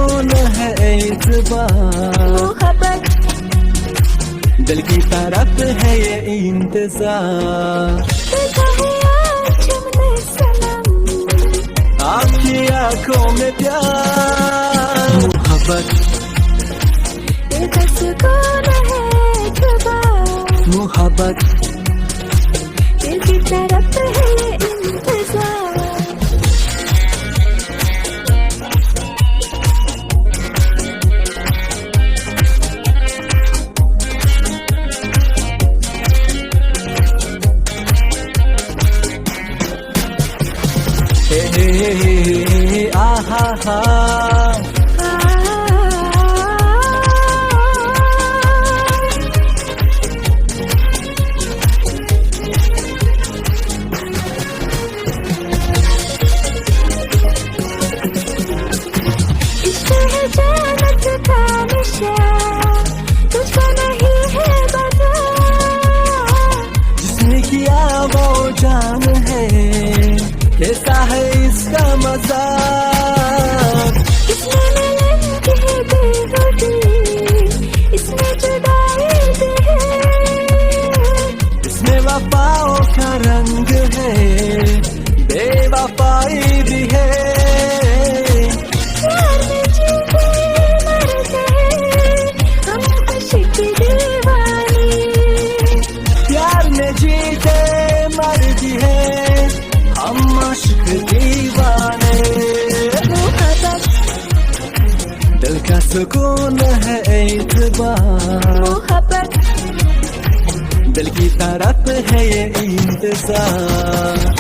सुकून है एतबार। मोहब्बत। दिल की तरफ है ये इंतजार। देखा है आज हमने सनम। आपकी आंखों में प्यार, मोहब्बत। दिल का सुकून है एतबार। मोहब्बत। दिल की तरफ है ये इंतजार। हे हे हे हे आहा हा। इश्क है जन्नत का नशा, तुझको नहीं है पता। जिसने किया वो जान है, कैसा है इसका मजा। इसमें मिलन की है बेखुदी, इसमें जुदाई भी है। इसमें वफाओं का रंग है, बेवफाई भी है। प्यार में जीते मरते हैं हम आशिक दीवाने। प्यार में जीते मरती है हम आशिक दीवाने। मोहब्बत। दिल का सुकून है एतबार। मोहब्बत। दिल की तरफ है ये इंतजार।